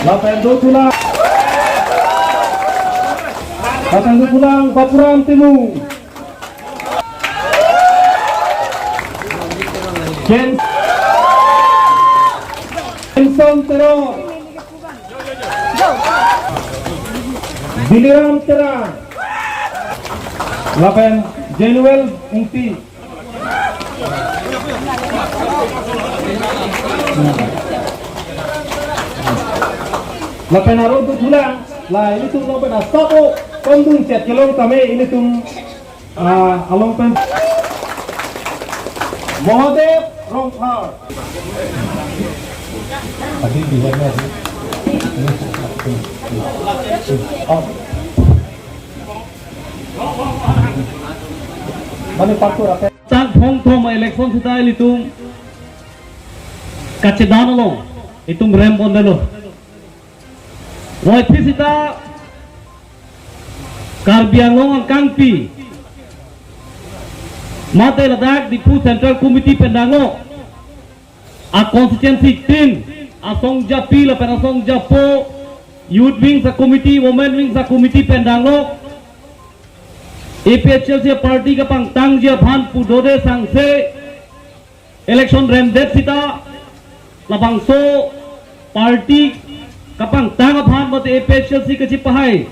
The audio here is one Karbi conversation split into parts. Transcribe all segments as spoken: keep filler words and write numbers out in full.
Lapen dothulang. Lapen dothulang Bapuram Timung. Jen-, Jenson Terang. Biliram Terang. Lapen Jenuel Ingti. Lapen aro dothulang, la ilitum along pen asap o, kondung chet kelong tame ilitum, ah, along pen. Mahadev Rongphar. Mane partu rakyat. Tang phongthom election sita ilitum kachedan along itum rem pondetlo. Voiphit sita Karbi Anglong angkangpi mate ladak Diphu Central Committee pen danglo, a constituency tin, asong japi lapen asong japo, youth wings a committee, women wings a committee pen danglo, A P H L C party kapangtangji aphan pu dode sangse election remdet sita labangso party kapangtang aphan mate A P H L C kachipahai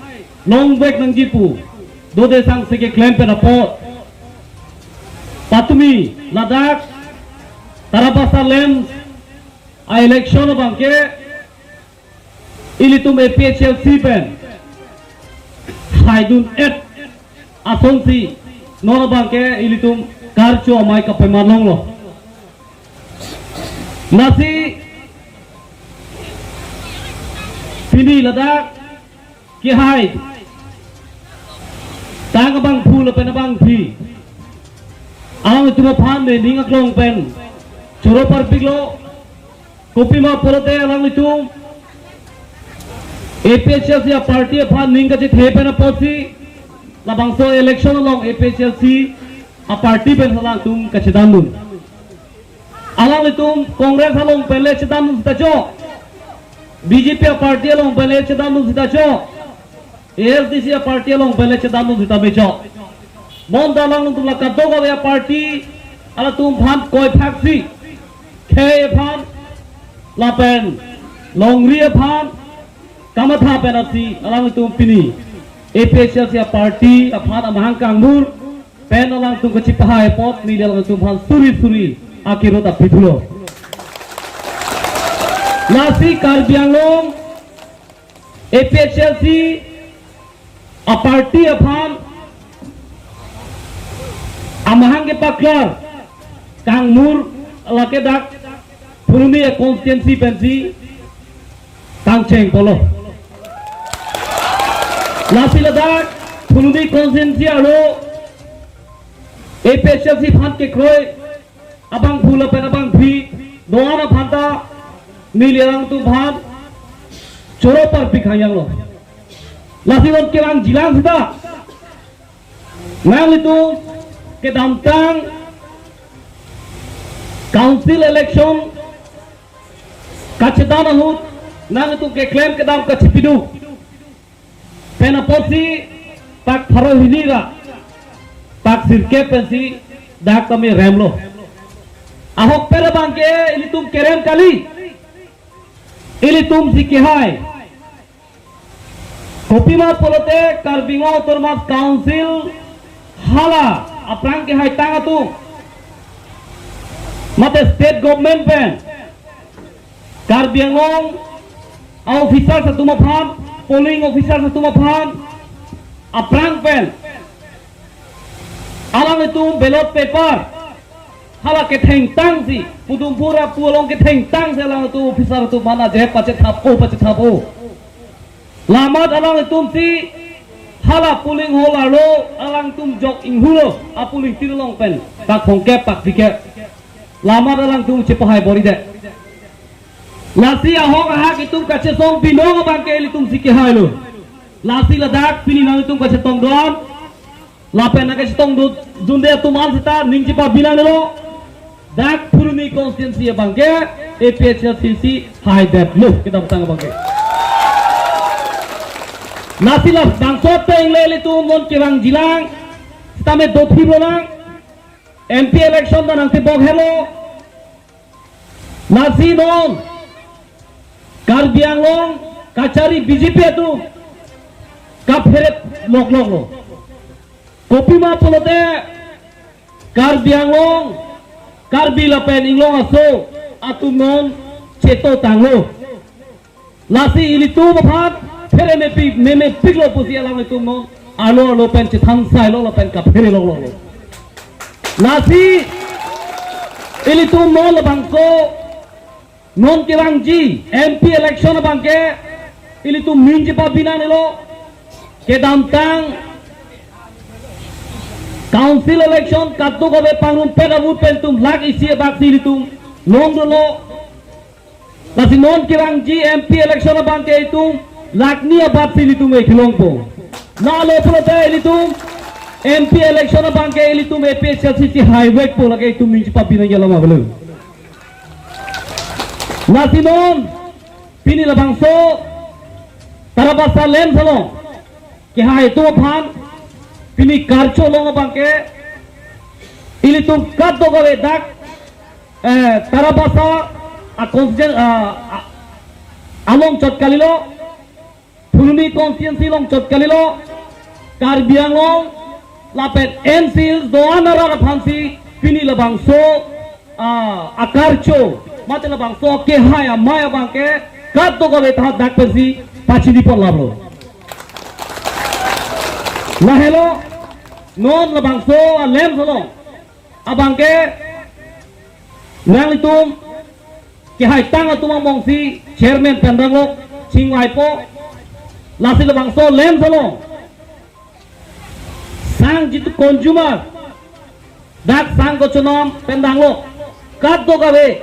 longvek nangji pu dode sangse keklem pen apot, patumi ladak Tarabasa LAMPS a election abangke ilitum A P H L C pen haidun-et asonsi non abangke ilitum karcho amei kapemar longlo. Lasi pini ladak kehai tang abangphu lapen abangphi, alanglitum aphan nening aklong pen choro parpiklo. Kopima pulote alanglitum A P H L C a party aphan ning kachethe pen apotsi labangso election along A P H L C a party pen alangtum kachedandun. Alanglitum Congress along pen le chedandun sita chok, B J P a party along pen le chedandun sita chok, A S D C a party along pen le chedandun sitame chok. Bonta alangtum la kadokave a party alangtum aphan koi phaksi, khei aphan lapen longri aphan kamatha pen apotsi alangtum pini A P H L C a party aphan amahang kangmur pen alangtum kachipahai apot neli alangtum aphan suri suri akirot apithulo. Lasi Karbi Anglong A P H L C a party aphan amahang kepaklar kangmur lake dak Phuloni a constituency pensi tangcheng polo. Lasi ladak Phuloni constituency arlo A P H L C aphan kekroi abangphu lapen abangphi do-an aphanta neli alangtum aphan choro parpik hangyanglo. Lasi non kevang jilang sita nanglitum kedamtang council election kachedan ahut nanglitum keklem kedam kachipiduk pen apotsi pak pharo hini ra pak sirkep pensi dak tame remlo. Ahokpet abangke ilitum kerem kali, ilitumsi kehai. Kopima pulote Karbi Anglong Autonomous Council hala aphrang kehaitang atum mate state government pen Karbi Anglong a officers atum aphan, polling officers atum aphan aphrang pen alanglitum ballot paper hala kethengtangsi, pudum pura pu along kethengtangsi alanglitum officer atum aphan ajahak pachethap-o, pachethap-o. Lamat alanglitumsi hala polling hall arlo alangtum jok inghulo, a polling tin along pen pak phongkep pak phlikep. Lamat alangtum chepahai bor-idet. Lasi ahok ahak itum kachesong binong abangke ilitumsi kehailo. Lasi ladak pini nanglitum kachetong do-an lapen nangkachetongdunde atum an seta ning chepabilang lo. Dak Phuloni constituency abangke A P H L C si haidetlo kedamtang abangke. Lasi labangso ateng le ilitum non kevangjilang, sitame dothibrolang, M P election ta nangtebok helo. Lasi non Karbi Anglong kachari B J P atum kaphere lokloklo. Kopima pulote Karbi Anglong, Karbi lapen Inglong aso atum non cheto tanglo. Lasi ilitum aphan phere mepik, memepiklo pusi alanglitum non arlo arlo pen chethan sailo lapen kaphere lokloklo. Lasi ilitum non labangso non kevangji M P election abangke ilitum ning chepabi nangnelo. Kedamtang council election kadokave pangrumpet avote pen itum lakh isi abak si ilitum longdunlo. Lasi non kevangji M P election abangke itum lakh ni abak si ilitum eklongpo. Lalo pulote ilitum M P election abangke ilitum A P H L C si haivekpo, lake itum ning chepabi nangji alam avelo. Lasi non pini labangso Tarabasa LAMPS along kehai atum aphan pini karcho along abangke ilitum kadokave dak, eh, Tarabasa a constituen-, ah, ah, along chot kalilo, Phuloni constituency along chot kalilo, Karbi Anglong lapen N C Hills do-an arat aphansi pini labangso, ah, akarcho mate labangso kehai amei abangke kadokave ta dak pensi pachini pon lablo. Lahelo non labangso LAMPS along abangke nanglitum kehaitang atum amongsi chairman pen danglok chingvaipo. Lasi labangso LAMPS along sang jitu consumer dak sang kachonam pen danglok kadokave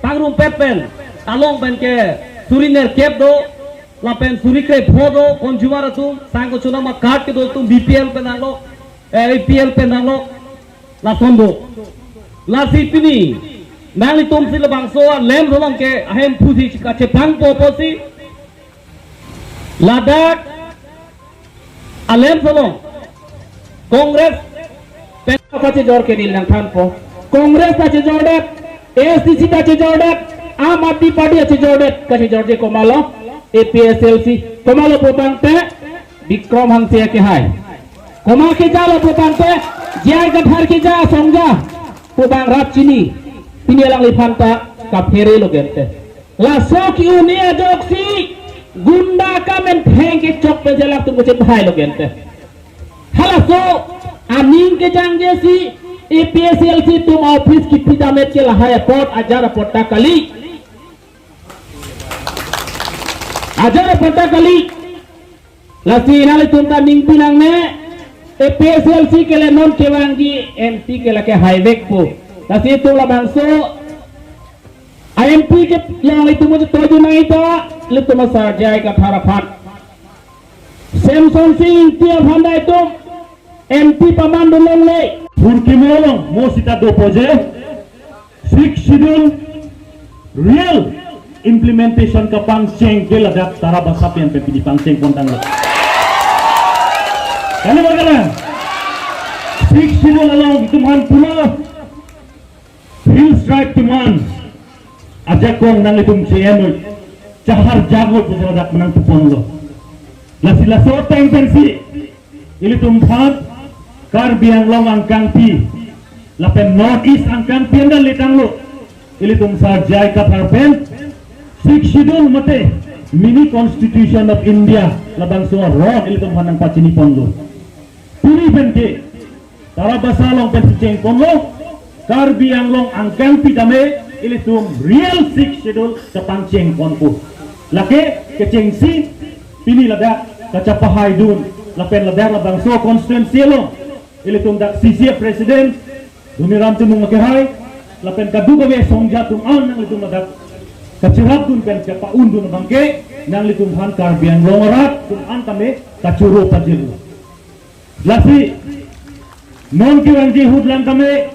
pangrumpet pen along penke suri nerkep do lapen suri krepho do consumer atum, sang kachonam a card kedo atum B P L pen danglok, eh, A P L pen danglok, lason do. Lasi pini nanglitumsi labangso LAMPS along ke ahemphusi kachepangpo pusi ladak LAMPS along Congress pen kachejor ke neli nangthanpo. Congress ta chejordet, A S D C ta chejordet, Aam Aadmi Party ta chejordet, kachejorje komatlo, A P H L C, komatlo putangte Bikram Hanse akehai. Komat keja lo putangte, J I Kathar keja asongja pu abang rat chini. Pini alangliphan ta kapherelo gente. Laso ke-un-e ajoksi gunda kamen theng kechok pen jalatum kachephailo gente. Halaso aning kejangje si A P H L C atum office kipi damet ke lahai apot, ajar apot ta kali. Ajar apot ta kali. Lasi nanglitum ta ningpi nangne, A P H L C ke le non kevangji M P ke lake haivekpo. Lasi itum labangso a M P ke yang itum mo toju nai ta, ilitum asar J I Kathar aphan. Semson Sing Ingti aphan ta itum M P pamandun longle. Phurkimo along mo sita dopo je, Sixth Schedule real implementation kapangcheng ke ladak Tarabasa pen pen pini pangcheng pon tanglo. Kali magana? Sixth Schedule along itum han pulo Hills Tribe atum an ajakong nanglitum C M chahar jago pu ladak menang tuponlo. Lasi laso ateng pensi ilitum aphan Karbi Anglong angkangpi lapen North East angkangpi anda letanglo. Ilitum sar J I Kathar pen Sixth Schedule mate Mini Constitution of India labangso aron ilitum aphan nangpachini ponlo. Pini penke Tarabasa along pensi cheng ponlo, Karbi Anglong angkangpi tame ilitum real Sixth Schedule kapangcheng ponpo. Lake kechengsi pini ladak kachepahaidun lapen ladak labangso constituency along ilitum dak C C F President Dhoniram Timung akehai lapen kadokave songja atum an nanglitum ladak kacherapdun pen kepa-undun abangke nanglitum aphan Karbi Anglong arat atum an tame kachoro pajirlo. Lasi non kevangji ahut lang tame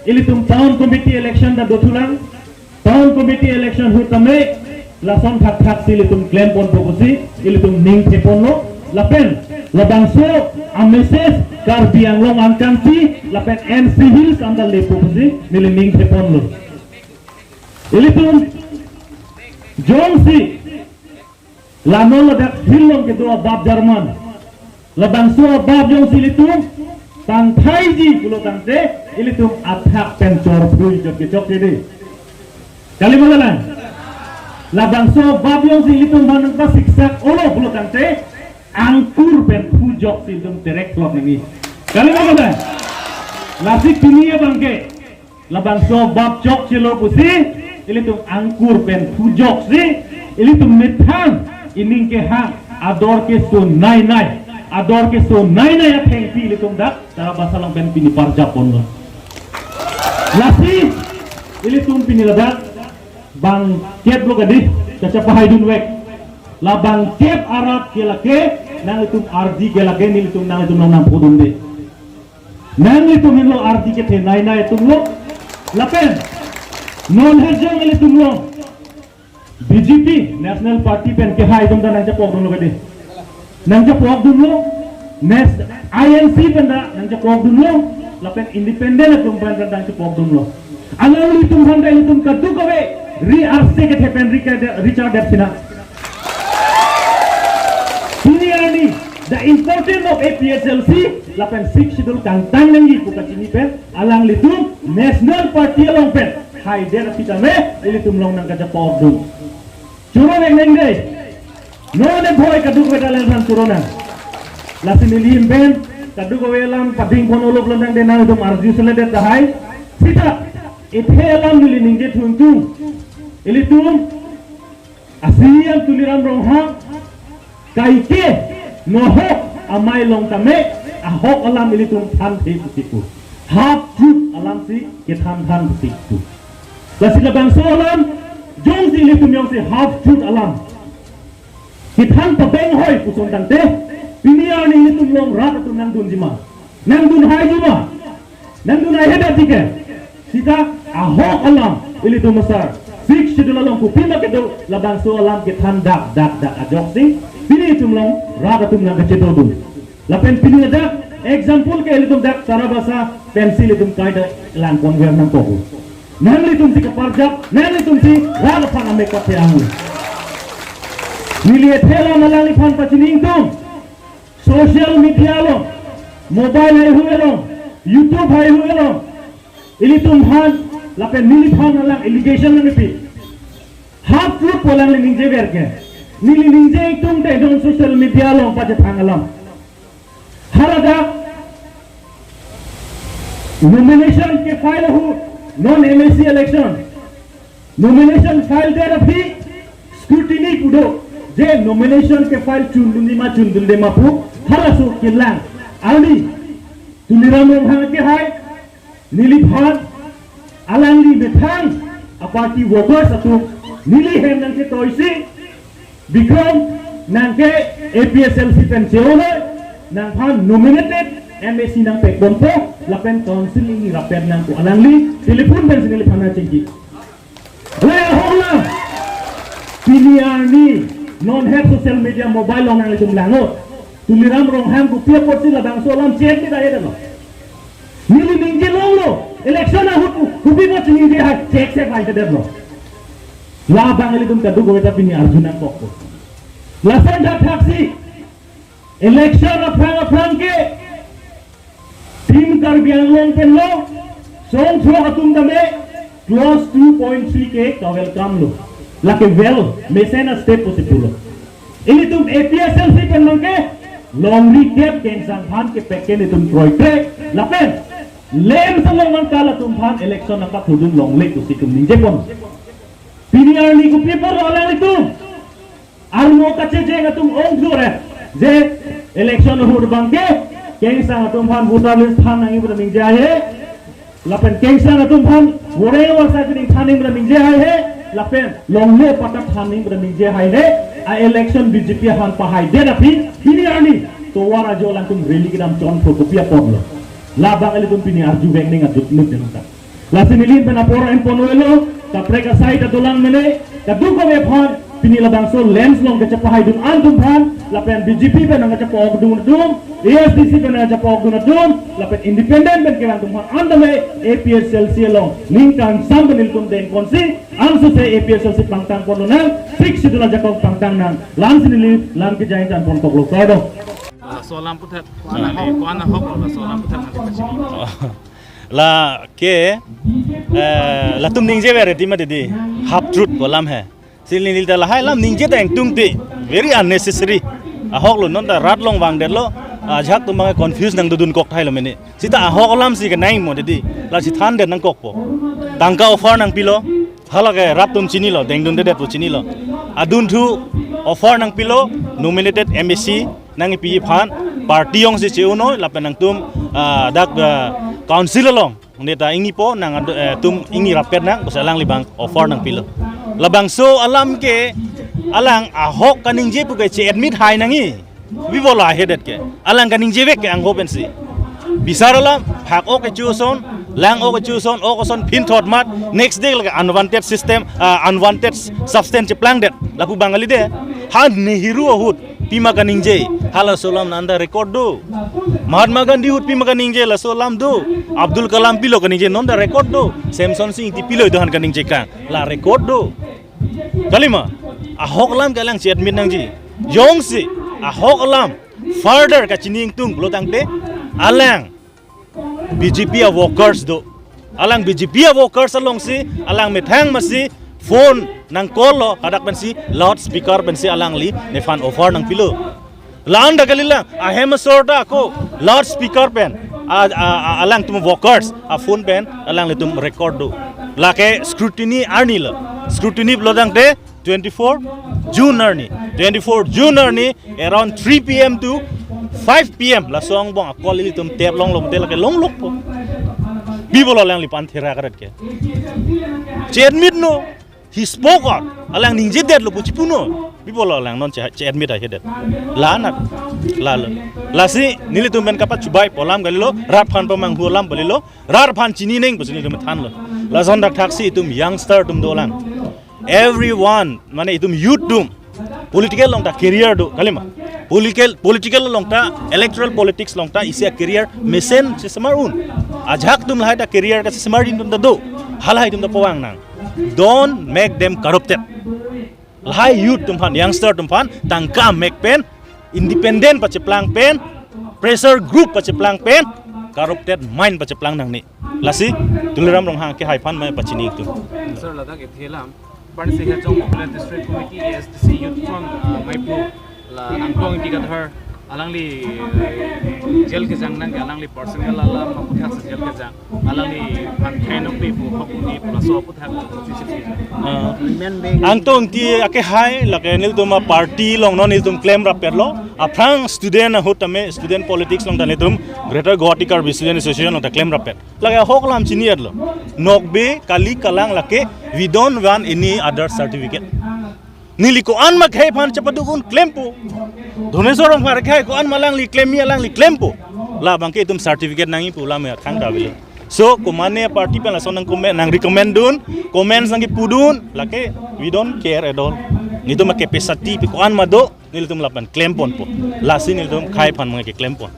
ilitum town committee election ta dothulang. Town committee election ahut tame lason thakthak si ilitum klem ponpo pusi ilitum ning theponlo. Lapen labangso a-message Karbi Anglong angkangpi lapen N C Hills anta lepo pusi neli ning theponlo. Ilitum jongsi la non ladak hill along kedo abab jarman, labangso abab jongsi ilitum tangthaiji pulo tangte, ilitum athak pen chorphui chot kechok kedi. Kali ma kalang? Labangso abab jongsi ilitum aphan nangpasiksak-olo pulo tangte, angkur pen phujoksi ilitum terek plot nangji. Kali ma kalang? Lasi pini abangke labangso abab chokchelo pusi ilitum angkur pen phujoksi ilitum methang ining kehang ador keso nainai, ador keso nainai athengpi ilitum dak Tarabasa along pen pini parjap ponlo. Lasi ilitum pini ladak bangkep lo kadi, kachepahaidunvek. La bangkep arat ke lake nanglitum ardi ke lake nelitum nanglitum along nangphodunde. Nanglitum henlo ardi kethe nainai atumlo. Lapen non hajong ilitum along B J P National Party pen kehai atum ta nangchepokdunlo kadi. Nangchepokdunlo. Nes-, I N C pen ta nangchepokdunlo. Lapen independent atum pen ta nangchepokdunlo. Alanglitum aphan ta ilitum kadokave ri arse kethe pen ri kade-, ri chardep sinang. Pini arni, the importance of A P H L C lapen Sixth Schedule kangtang nangji pu kachini pen alanglitum National Party along pen haidet aphi tame ilitum along nangkachepokdun. Choro neng neng dei. Non ne bhoi kadokave ta alangliphan choro nang. Lasi neli ahin pen kadokave alam pading pon olo pulo tangte nanglitum arju seledet tahai. Sita, ethe alam neli ningje thuntung. Ilitum a-C E M Tuliram Ronghang kaike nohok amei along tame ahok alam ilitum thanthe pusi pu. Half truth alamsi kethan than pusi pu. Lasi labangso alam jongsi ilitum jongsi half truth alam kethan pabeng hoi puson tangte, pini arni ilitum along rat atum nangdunji ma? Nangdunhaiji ma? Nangdunhaihedet tike. Sita ahok alam ilitum asar Sixth Schedule along kopima kedo labangso alam kethan dak dak dak ajoksi pini itum along rat atum nangkachedodun. Lapen pini ladak example ke ilitum dak Tarabasa pensi ilitum kaita langpon ver nangkok. Nanglitumsi kaparjap, nanglitumsi rat aphan amek pathe ang. Neli ethe alam alangliphan pachini ingtung. Social media along, mobile haihui along, YouTube haihui along, ilitum aphan lapen neliphan alang allegation nangpi. Half truth pu alangli ningjever ke. Neli ningje ingtungte non social media along pachethang alam. Haladak nomination ke-file ahut non M A C election. Nomination file det aphi scrutiny pu do, je nomination ke-file chundunji ma chundunde ma pu halaso kelang. Arni Tuliram Ronghang kehai, neliphan alangli methang a-party workers atum neli hem nangketoisi, Bikram nangke A P H L C pen che-o noi, nangphan nominated M A C nangpekponpo, lapen council ni rapet nang pu alangli telephone pensi neliphan nangchingki. Le ahok lang. Pini arni non het social media mobile along nanglitum langot. Tuliram Ronghang kopi apotsi labangso alam check ni dai dalo. Neli ningje longlo, election ahut kopi apotsi ningjehai, check check hai kedetlo. Labang ilitum kadokave ta pini arju nangkokpo. Lason thakthaksi election aphrang aphrang ke Team Karbi Anglong pen lo, songthrok atum tame clause two point three ke ka-welcome lo. Lake well, mesen a-step pusi pulo. Ilitum A P H L C pen abangke longri kep Kengsang aphan kepeken itum kroikre. Lapen lem salong nangkal atum aphan election nangpakludun longle pusi itum ningjepon. Pini arni kopi apot alanglitum arlo kachejeng atum ongdure je election ahut abangke Kengsang atum aphan voter list than nangji pu ta ningje haihe. Lapen Kengsang atum aphan voreng vorsa pining than nangji pu ta ningje haihe. Lapen longle patta than nangji pu ta ningje haihe. A-election B J P aphan pahaidet aphi pini arni tovar ajo alangtum rally kedam chonpho kopi apotlo. Labang ilitum pini arjuvek ning aduk nuk denang ta. Lasi neli ahin pen apor enpon oi lo, kaprek asai ta dolang mene, kadokave aphan Pini labangso LAMPS along kachepahaidun atum aphan, lapen B J P pen nangkachepa-okdun atum, A S D C pen nangkachepa-okdun atum, lapen independent pen kevangdun atum aphan an tame A P H L C along ningkan sam pen ilitum dengponsi, ansose A P H L C pangtang pon nang, Sixth Schedule ajakong pangtang nang, la-ansi neli lam kejai chan pon koklo, kardom. Laso alam aputhak, ko-an ahok lo, laso alam aputhak nangli pachini. Lake, eh, latum ningje vere tima didi, half truth pu alam he. Si neli ta lahai alam ningje ta ingtungte, very unnecessary. Ahok lo, non ta rat along vangdetlo, ajahak atum abang confuse nangdodun kok tahai lo mene. Sita ahok alamsi kenangji mo didi, lasi thandet nangkokpo. Tangka offer nangpilo, halake rat atum chinilo, dengdundedet pu chinilo. Adunthu offer nangpilo, nominated M A C nangkipi aphan, party jongsi che-un noi, lapen nangtum, ah, dak, ah, council along neta ingnipo nang ad-, eh, tum ingni rapet nang, pusi alangli abang offer nangpilo. Labangso alam ke alang ahok kaningje pu ke che-admit hai nangji. Pi pulo ahedet ke, alang kaningjevek ke angho pensi. Bisar alam, phak-ok kecho ason, lang-ok kecho ason, ok ason phinthot mat, next day lake unwanted system, ah, unwanted substance cheplangdet. Lapu abang kali de, ha Nehru ahut pima kaningje, halaso alam non ta record do. Mahatma Gandhi ahut pima kaningje, laso alam do. Abdul Kalam pilo kaningje, non ta record do. Semson Sing Ingti pilo idohan kaningje kang, la record do. Kalima, ahok alam ke alang che-admit nangji. Jongsi ahok alam further kachini ingtung pulotangte, alang B J P a-workers do. Alang B J P a-workers alongsi, alang methang masi phone nang-call lo, hadak pensi loudspeaker pensi alangli nephan offer nangpilo. La-an ta kalilang, ahem asor ta ako loudspeaker pen, a, a, a, alangtum workers a-phone pen alanglitum record do. Lake scrutiny arni lo. Scrutiny pulotangte twenty-four June arni. Twenty-four June arni around three P M to five P M, laso angbong a-call ilitum tep longlo pute lake longlokpo. Pi pulo alangliphan thera karet ke? Che-admit no. He spoke out. Alang ningjedetlo pu chipu no. Pi pulo alang non che, che-admit ahedet? La-anat. Lalo. Lasi nelitum pen kapachobei pu alam kalilo, rat aphan pamanghu alam kalilo, rat aphan chini neng pusi nelitum thanlo. Lason thakthaksi itum youngster atum dolang. Everyone, mane itum youth atum, political along ta career do, kalima. Political, political along ta, electoral politics along ta isi a-career mesen sesemar un. Ajahak atum lahai ta career kasesemar atum ta do. Halahai atum ta pavang nang. Don't make them corrupted. Lahai youth atum aphan, youngster atum aphan tangka mek pen, independent pacheplang pen, pressure group pacheplang pen, corrupted mind pacheplang nangne. Lasi Tuliram Ronghang akehai aphan mai pachini ingtung. Sir, ladak ethe alam, Pansi Hejong Popular District Committee, A S D C Youth Front, uh, maipo la Angtong Ingti Kathar, alangli, uh, jail kejang nang, alangli personal alam aputhak si jail kejang. Alangliphan thainokpi pu hok uni pu laso aputhak. Ah. Human being. Angtong Ingti akehai, lake nelitum a-party along non nelitum klem rapetlo. Aphrang student ahut tame, student politics along ta nelitum Greater Guwahati Karbi Student Association along ta klem rapet. Lake ahok alam chini-etlo. Nokbe, kali, kalang lake, we don't want any other certificate. Neli ko-an ma khei aphan chepaduk un klempo. Dhoneswar Rongphar khei ko-an ma alangli klemji, alangli klempo. Labang ke itum certificate nangji pu alam ya thangta avelo. So, komane party pen lason nang comment, nang recommend dun, comments nangkipudun, lake we don't care at all. Nelitum a-capacity pi ko-an ma do, nelitum lapen klemponpo. Lasi nelitum khei aphan mangke klempon.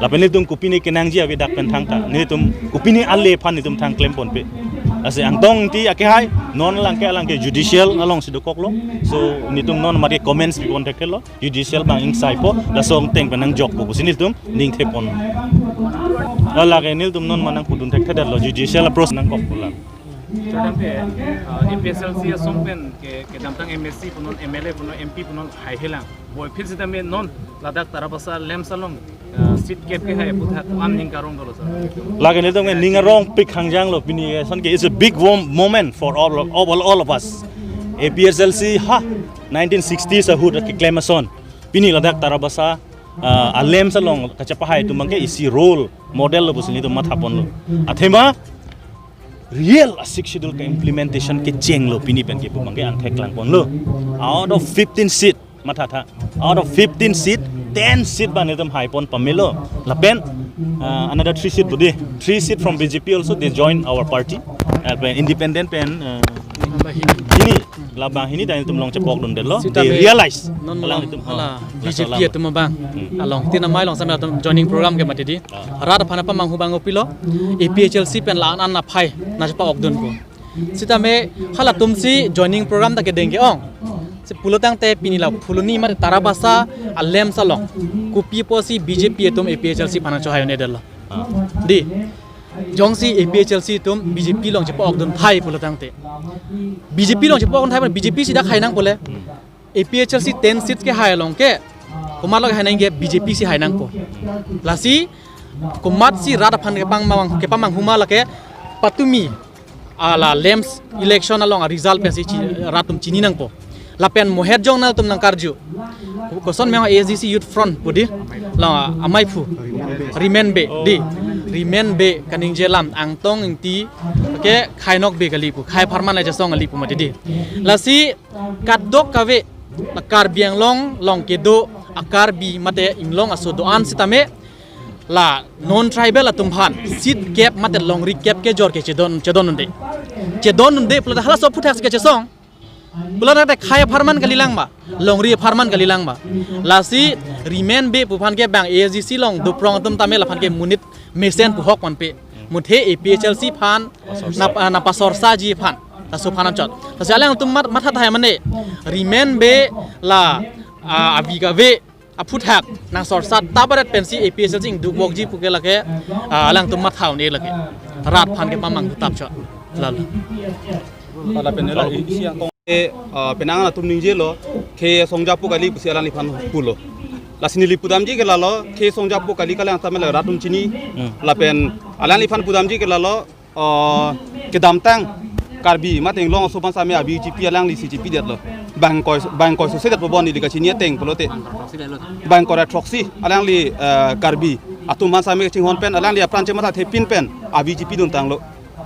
Lapen nelitum kopine kenangji avedak pen thangta, nelitum kopine ale aphan nelitum thang klemponpe. Lasi Angtong Ingti akehai, non alangke, alangke judicial alongsi dokoklo. So nelitum non mate comments pipon thekthelo, judicial abang ingsaipo, laso angteng pen nangjokpo pusi nelitum ningthepon. Lake nelitum non ma nangpudun thekthedetlo, judicial approach nangkokpo la. Chotangte, uh, A P H L C asong pen ke, kedamtang M A C punon, M L A punon, M P punon haihelang. Boiphit sitame non ladak Tarabasa LAMPS along, uh, seat kep kehai aputhak ko-an ning karong dolo, sir? Lake nelitum ke ning arongpik hangjanglo pini, eh, ason ke it's a big wo-, moment for all, all, all of us. A P H L C ha nineteen sixties ahut keklem ason, pini ladak Tarabasa, uh, a-LAMPS along kachepahai atum abangke isi role model lo pusi nelitum mathaponlo. Athema real a-Sixth Schedule ke-implementation kechenglo pini pen ke pu abangke angthek langponlo. Out of fifteen seat, mathatha, out of fifteen seat, ten seat abang nelitum haipon pamelo. Lapen, uh, another three seat budi, three seat from B J P also they join our party. Lapen independent pen, uh, Banghini. Hini, la banghini ta ilitum along chepokdundetlo. Sita they me realize. Non along alangtum, hala oh, B J P laso alam atum abang. Hmm. Along tin amei along same atum joining program ke mati di. Ah. Rat aphan apamanghu abang kopilo. A P H L C pen la-an an aphai nangchepa-okdun ko. Sita me halatum si joining program ta kedeng ke-ong. Si pulo tangte pini la Phuloni mate Tarabasa a-LAMPS along kopi apotsi B J P atum A P H L C aphan chohai un-edetlo. Ah. Di. Jongsi A P H L C atum B J P along chepa-okdun thai pulo tangte. B J P along chepa-okdun thai, B J P si dak hai nangpo le. Hmm. A P H L C ten seats kehai along ke, komatlo kehai nangji ke B J P si hai nangpo. Lasi, komatsi rat aphan kepamang, kepamanghu ma lake, patumi, ala LAMPS election along a-result pensi chi-, rat atum chini nangpo. Lapen mohet jong nangtum nangkarju. Koson meng A S D C Youth Front pu di. La amei phu. Rimen Bey di. Rimen Bey kaningje alam Angtong Ingti ke Khainok Bey kali pu. Khai apharman le chesong kali pu mati di. Lasi kadokave la Karbi Anglong along kedo a-Karbi mate inglong aso do-an sitame la non-tribal atum aphan seat kep mate longri kep kejor ke chedon, chedondunde. Chedondunde pulote halaso aphuthak si kechesong. Pulote khai apharman kalilang ma, longri apharman kalilang ma. Lasi Rimen Bey pu aphan ke bang A S D C along doprong atum tame laphan ke monit mesen pu ahok manpe. Muthe A P H L C aphan, nap-, ah, nangpasorsaji aphan. Laso aphan anchot. Lasi alangtum mat-, matha tahai mane. Rimen Bey la, ah, avi kave aphuthak nangsorsa ta barat pensi A P H L C ingduk bokji pu ke lake, ah, alangtum matha un-e lake. Rat aphan kepamanghu tap chot. Lalo. Hala pen la isi Angtong e, ah, penang atum ningjelo, khei songjapo kali pusi alangliphan pulo. Lasi neli pudamji ke lalo, khei songjapo kali kalang tame la rat atum chini. Hmm. Lapen alangliphan pudamji ke lalo, ah, kedamtang Karbi mate inglong aso aphan same a-B J P alangli si chipidetlo. Bang koi, bang koi so sedet po bon neli kachini ateng pulote. Bang koi ra throksi alangli, ah, Karbi atum aphan same chinghon pen alangli apran chematha thepin pen a-B J P duntanglo.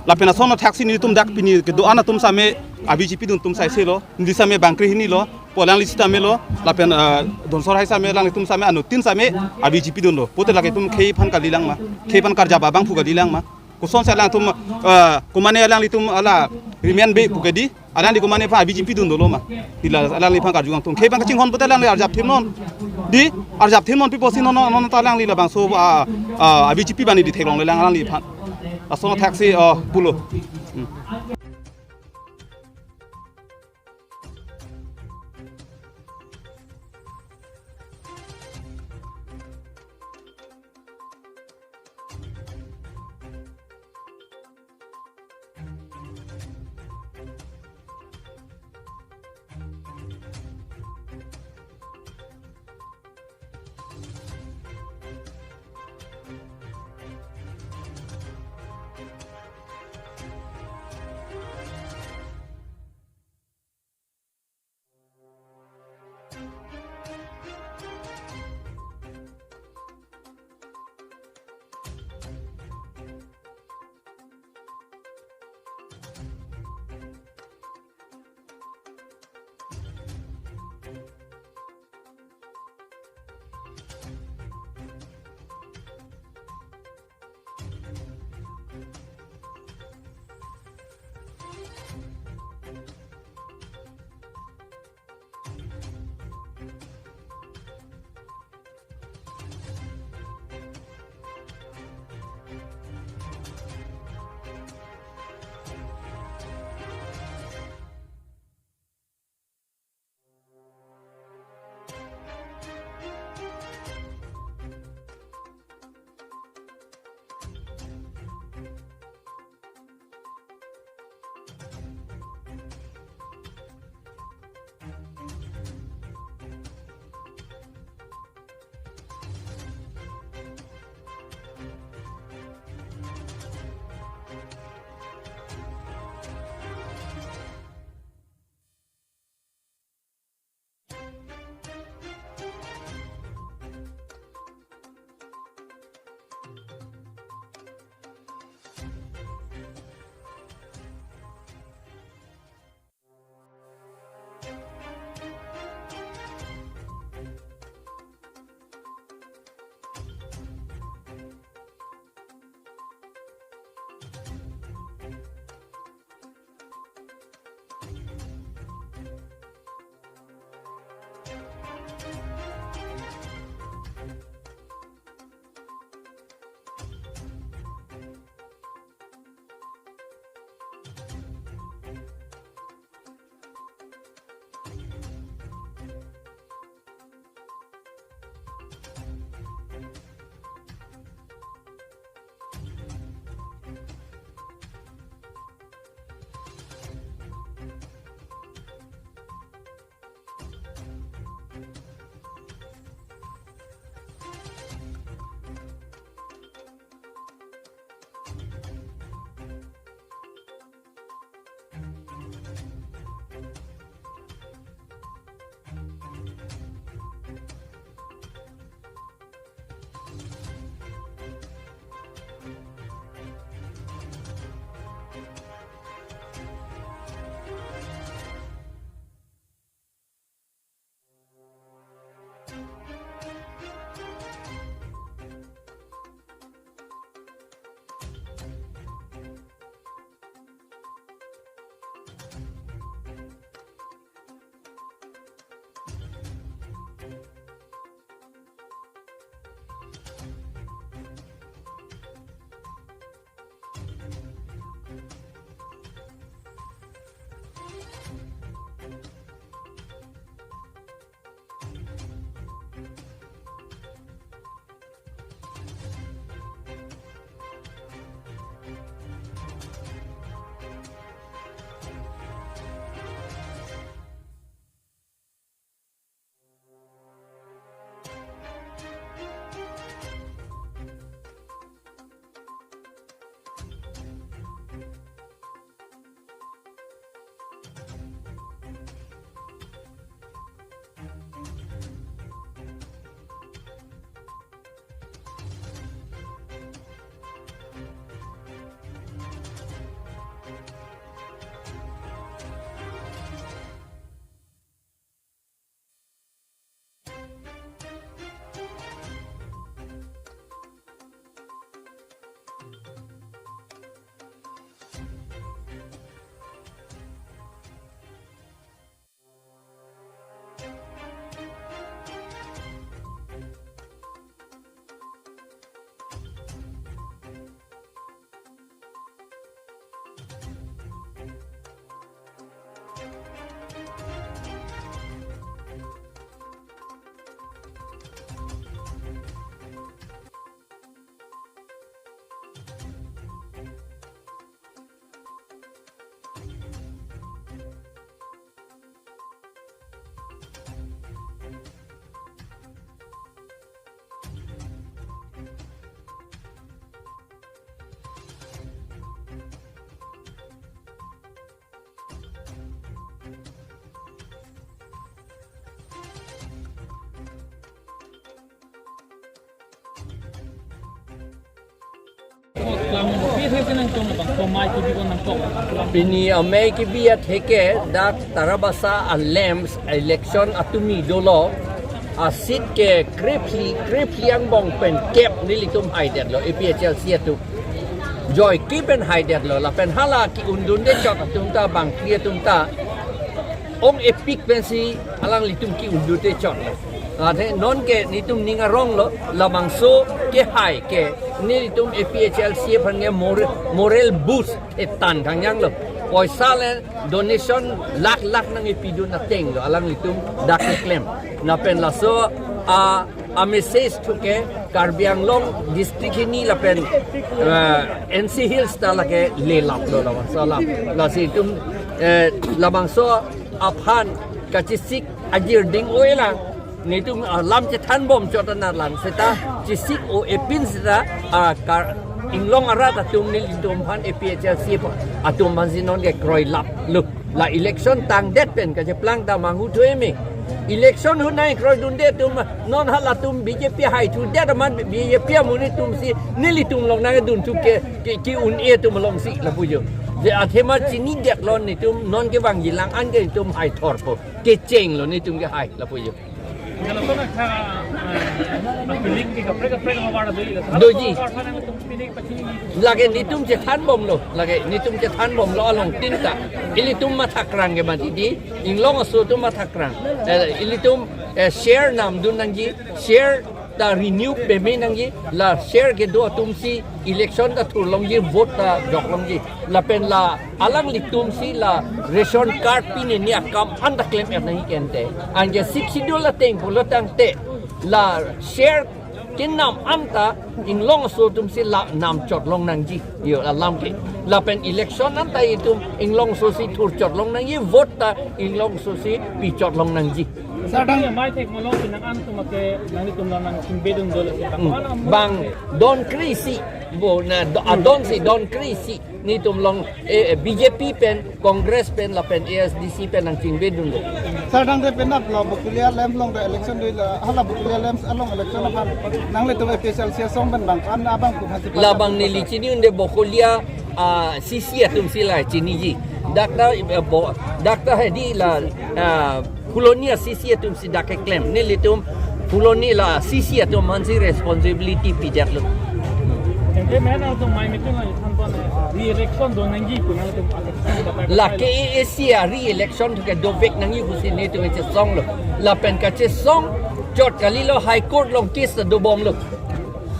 Lapen ason athaksi nelitum dak pini kedo-an atum same a-B J P dun atum saiselo. Neli same bang krehini lo, pu alangli sitame lo, lapen, ah, Donsor hai same alanglitum same anuttin same a-B J P dunlo. Pute lake itum khei aphan kalilang ma, khei aphan karjap abangphu kalilang ma. Kosonsi alangtum, ah, komane alanglitum ala Rimen Bey pu ke di, alangli komane aphan a-B J P dun dolo ma. Di la alangliphan karju Angtong. Khei aphan kachinghon pute alangli arjap thimnon. Di, arjap thimnon pi pusi non, non, non ta alangli labangso, ah, ah, a-B J P bani di theklongle lang alangliphan. Lason athaksi, oh, pulo. Hmm. Pini amei kebi atheke dak Tarabasa a-lamps election atumi dolo, a-seat ke krephli, krephli angbong pen kep nelitum haidetlo A P H L C atum. Joike pen haidetlo lapen hala ke-undunde chot atum ta bangphli atum ta ong-epik pensi alanglitum ke-undunde chotlo. Athe nonke netum ning aronglo, labangso kehai ke nelitum A P H L C aphan ke mor-, moral boost etan kangjanglo. Poisa le donation lakh lakh nangkepidun atenglo alanglitum dak keklem. Lapen laso a, a-message thuke Karbi Anglong district hini lapen, eh, N C Hills ta lake lelaplo labangso alam. Lasi itum, eh, labangso aphan kachesik ajir ding-o-elang, netum, ah, lam chethanbom chot anatlang seta chesik-o-epin seta, ah, kar inglong arat atum nelitum aphan A P H L C atum aphansi nonke kroilaplo. La election tangdet pen kacheplang ta manghu thu eme. Election ahut nangkroidunde atum, non halatum B J P haithudet amat B J P amonit atumsi nelitum along nangdun thu ke, ke, ke-un-e atum alongsi lapu jo. Je athema chinidetlo netum, nonke vangjilang anke netum haithorpo. Kechenglo netum kehai lapu jo. Kalau sana ka, eh, pilik di kaprek kaprek mawar doi la. Doji. Kalau sana tum pilik pachini. Lake netum chethanbomlo, lake netum chethanbomlo along tinta. Ilitum mathakrang ke mati di, inglong aso atum mathakrang. Eh, ilitum, eh, share namdun nangji, share ta renew peme nangji, la share kedo atumsi election ta thurlongji, vote ta joklongji. Lapen la alanglitumsi la ration card pineni akam anta klem-et nangji kente. Anke Sixth Schedule ateng pulo tangte la share kenam anta inglong aso atumsi la namchotlong nangji. Yo, alam ke. Lapen election anta itum inglong asosi thurchotlong nangji, vote ta inglong asosi pichotlong nangji. Sir, dang- Mai thek molong pinang an tum ake nanglitum along nangchingbedun dolo. Hmm. Bang don kre-isi, bo na do, adonsi don kre-isi netum along, eh, eh, B J P pen, Congress pen lapen A S D C pen nangchingbedunlo. Sir, dang de penap lo, Bokolia lamps along de election de la, hala Bokolia lamps along election aphan nanglitum A P H L C asong pen bang an abang pu hasi labang neli chini-unde Bokolia, ah, C C atumsi la chiniji. Dak ta, eh, bo, dak ta hedi la, ah, Phuloni a-C C atumsi dak keklem. Nelitum Phuloni la C C atum aphansi responsibility pidetlo. Tangte men atum mai meeting la thanpon re-election do nangji pu nangtum. La K A A C a-re-election thu ke dovek nangji pusi netum kachesonglo. Lapen kachesong chot kalilo, High Court along case dobomlo.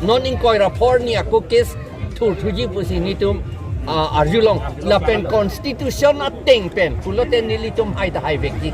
Non ingkoi ra phor ni ako case thurthuji pusi netum, ah, arjulong. Lapen constitution ateng pen pulote nelitum hai ta haivekji.